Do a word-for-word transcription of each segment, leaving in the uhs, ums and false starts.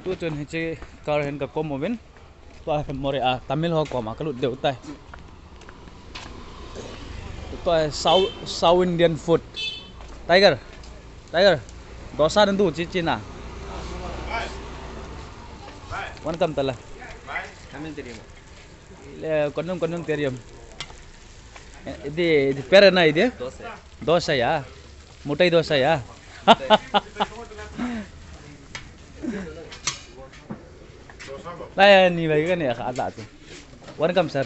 Tu chun hiche car hin ka kom uvin. Tua hi Moreh a Tamil ho koma ka lut diu tai. Tua hi South, South Indian food. Tiger. Tiger. Dosa nadu chi chi na. One kam tala. Tamil teriyuma? Le, konum, konum teriyum. Eh, idi, idi pere na idi? Dosa. Dosa ya? Mutai dosa ya? Laya ni bai ka ni kha ta tu. One kam, sir.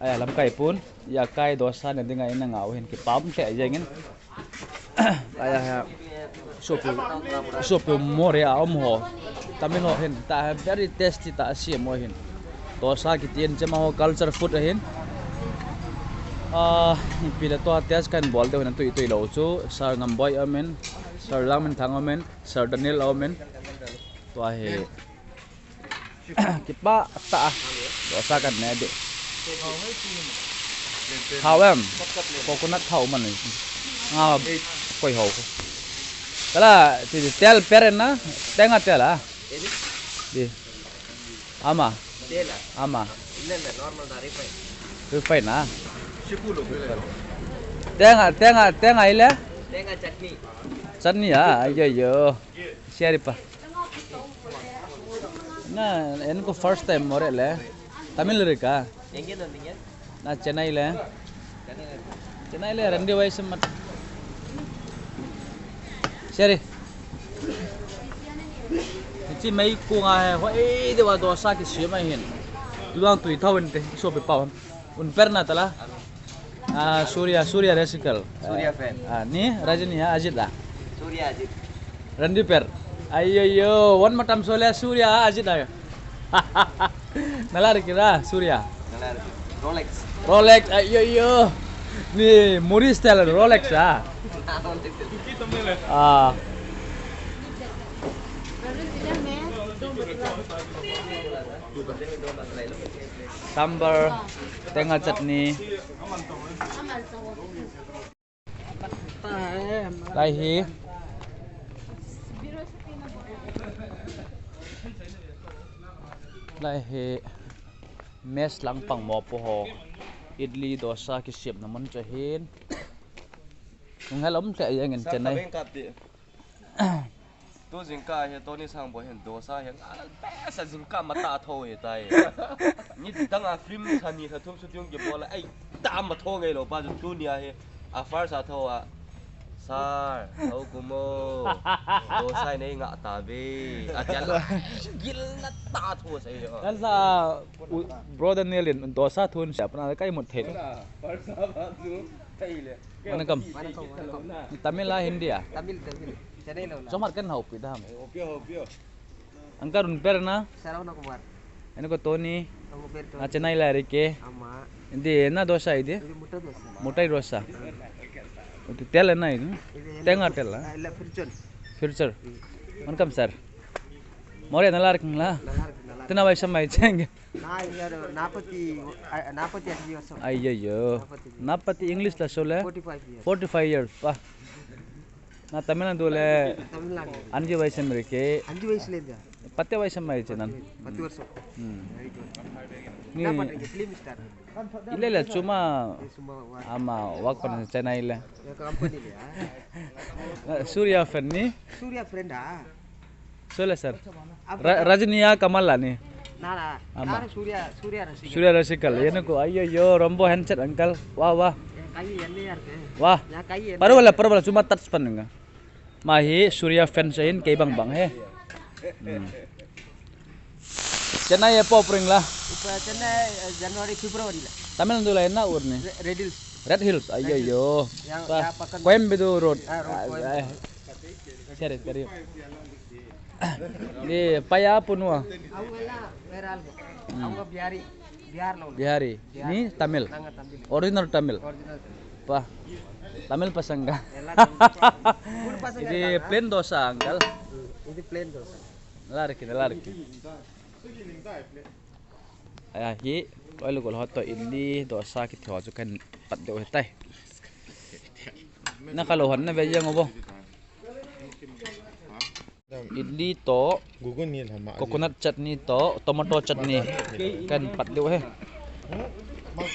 Aya lamkai pun. Ya kai dosa na dinga ina ngau hin kipah um lheh jengin. Aya ha. Sopi, sopi Moreh a um ho. Tamil ho hin. Ta ha very tasty ta a siam ho hin. Dosa kiti in chema ho culture food ahin. Ah, ipi le tua test kan bol deu hin tui tui lou chu. Sir Ngamboi aum in. Sir Langminthang aum in. Sir Daniel aum in. Tua hi. Kipah tah a. Dosa kan ne di. Thao em. Coconut thao man. Nga koi ho ko. Tala, ti tel peren na, tenga tel a. Di. Ama. Ama. Refine na. Tenga, tenga, tenga ile? Tenga chutney. Chutney a, ayo yo. Share pa. Na, enko first time Moreh le. Tamil re ka? Enga na ninga? Na Chennai le. Chennai le randi vai se mat. Share. Hiche mei ko nga he, hoi deu a dosa kisiam ahin. Tulang tui thao inte, sopi pao. Un per na tala? Ah, Surya, Surya Rasical. Surya fan. Ah, ni Rajini ya, Ajit da. Surya Ajit. Randi per. Ayo yo, one matam sole Surya, Ajit da. Nala riki da, Surya. Nala riki. Rolex. Rolex, ayo yo. Ni muri style Rolex ah. Ah. Sambar, tenga chutney. Lai hi. Lai hi. Mess lang pang mopo ho. Idli dosa kisiam na mun chahin. Nung helom te yang in Chennai. Tu jingkah hi Tony Sangboi hin dosa hi ngal besa jingkah matah tho hi tai. Nidang a film sani sa thum shooting kibol a, ai, tah matho ngai lou pa chu tunia hi a first a tho a. Sir, tho kumo. Dosa nei nga ta ve. A tia la. Gil na ta tho sai hi. Kan sa, u-, brother Nelin dosa thun siap na kai mut thei. First a ba chu thei le. Vanakkam. Vanakkam, vanakkam. Tamil a Hindi a? Tamil, Tamil. Chennai lo na. Chomar kan hau pi dam. Hopio, hopio. Angka run per na? Saravana Kumar. Enko Tony. Enko per Tony. Na Chennai la rike. Ama. Hindi na dosa idi? Idi mutai dosa. Mutai dosa. Uti tel na idu. Idi tenga tel na? Ah, illa Fortune. Fortune. Hmm. Vanakkam sir. Moreh nala rikingla? Nala rikingla. Tina vai samai cheng. Na, yar, napati, ah, napati aji varsam. Aiyayyo. Napati. Napati English la sole? Forty-five years. Forty-five years. Pa. Na Tamil Nadu le. Tamil Nadu. Anji vaisam rike. Anji vaisam le dia. Patte vaisam mai chenan. Patti varsam. Hmm. Very good. Ni. Napa rike film star. Ile le chuma. Ye chuma work. Ama work pan Chennai le. Ye company le, ah. Surya fan ni? Surya friend ah. Sole sir. Ra-, Rajini ya Kamal la ni? Na, na. Ama. Na Surya, Surya Rasical. Surya Rasical. Ye na ko, aiyayyo, rombo handsome uncle. Wah, wah. Ya kai ye ne yar ke. Wah. Ya kai ye ne. Parwala, parwala, chuma touch panunga. Ma hi Surya fan sa hin kei bang bang he. Hmm. Chennai e po pring la. Ipa Chennai, eh, January, February la. Tamil Nadu la na ur ni? Re-, Red Hills. Red Hills, aiyayyo. Yang, pa, yang pakan. Coimbatore Road. Ah, road, ah, Coimbatore. Ah. Seri, seri. Ni paya punua. Avanga ella vera algo. Hmm. Avanga Bihari, Bihar lo. Bihari. Bihar. Ni Tamil. Nanga Tamil. Original Tamil. Original Tamil. Pa. Tamil pasanga. Ella Tamil. Full pasanga. Idi plain dosa, uncle. Hmm. Idi plain dosa. Nala riki, nala riki. Aya hi, oil gol hot to idli, dosa kiti ho chu kan pat deu hitai. Na kalo hon na ve jeng o bo. Idli to, Guguni lama. Coconut chutney to, tomato chutney. Kan pat diu he.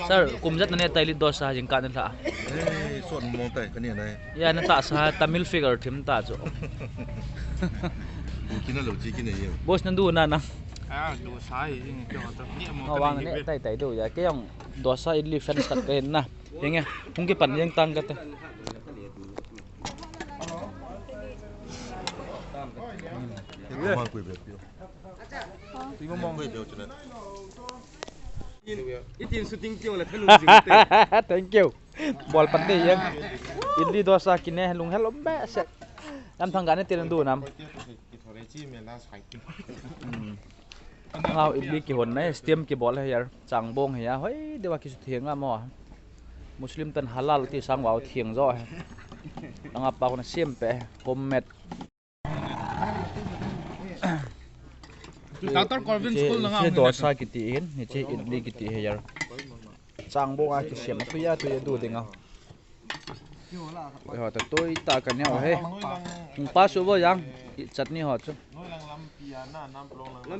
Sir, kum jat na ne ta idli dosa jingkah na la. Eh, sot mong tai kani nai. Ya na ta sa Tamil figure thim ta chu. Bu kina lo chi kina ye. Boss na du na na. Ah, dosa hi jing kyo ta. Ni mo. Awang ne tai tai diu ya. Ke jong dosa idli fans khat ka hin na. Henge, hung kipan jeng tang kate. Thank you. Bol pan te jeng. Idli dosa kine lunghel um behseh. Lamthang ga ne te du nam. Ngau idli kihon na, steam kibol he yar, changbong he ya, hoi, dewa kisu thiang a mo. Muslim tan halal ti sang vau thiang jo he. Anga pa kona siam pe, homemade. Doctor Colvin School na nga. Hiche dosa kiti hin, hiche idli kiti he yar. Changbong a kisiam, tuya, tuya du ding a. Oi ho ta toi ta ka neo he. Hung pa su bo jang. I chutney ho chu.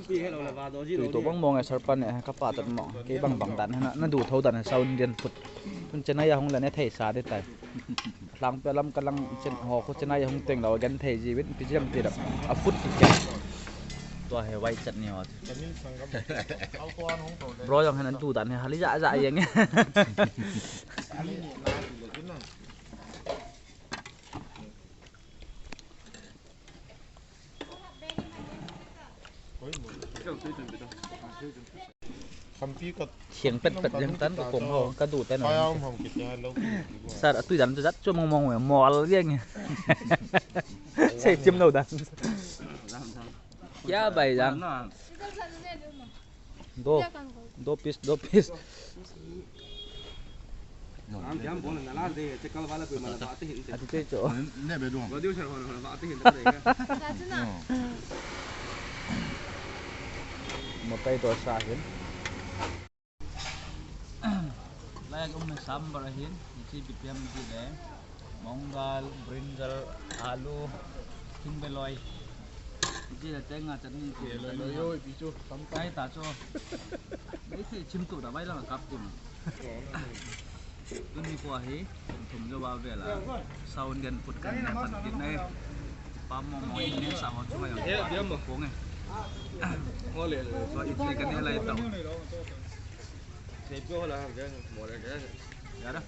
Tui to bang mong e sir pa ne ka pa tan mong. Kei bang bang dan na, na du tho dan he South Indian food. Tun Chennai a hung le ne thei sa de tai. Lang pe lam ka lang chen ho ko Chennai a hung teng lo gan thei ji win pi jam ti da. A food ti ke. Tua he white chutney ho. Bro jong he nan du dan he hali ja ja jeng. Khampi ka thiang pet pet jeng tan ka kong ho ka du tan. Sir, atui dan chu jat chu mong mong mol jeng. Sei chim lo dan. Kya bhai jaan? Do, do piece, do piece. Ham kya bol na la de, chakal wala koi mala baat hi. Ati te cho. Ne be do. Video sir ho na baat hi de. Motai dosa hin. Lai um sambar hin, hiche ipi ham ti le. Mong dal, brinjal, alu, thing beloi. Hiche le tenga chutney ti. Kai ta cho. Nei se chim tu da vai la kap tim. Tuni ko hi, thum jo ba vela. South Indian food kan ne pan kin nei. Pa mo mo ne sa ho chu ya. Ko nge. Ko le le. So idli kan ne lai ta. Sei pyo la, mo le. Ya da.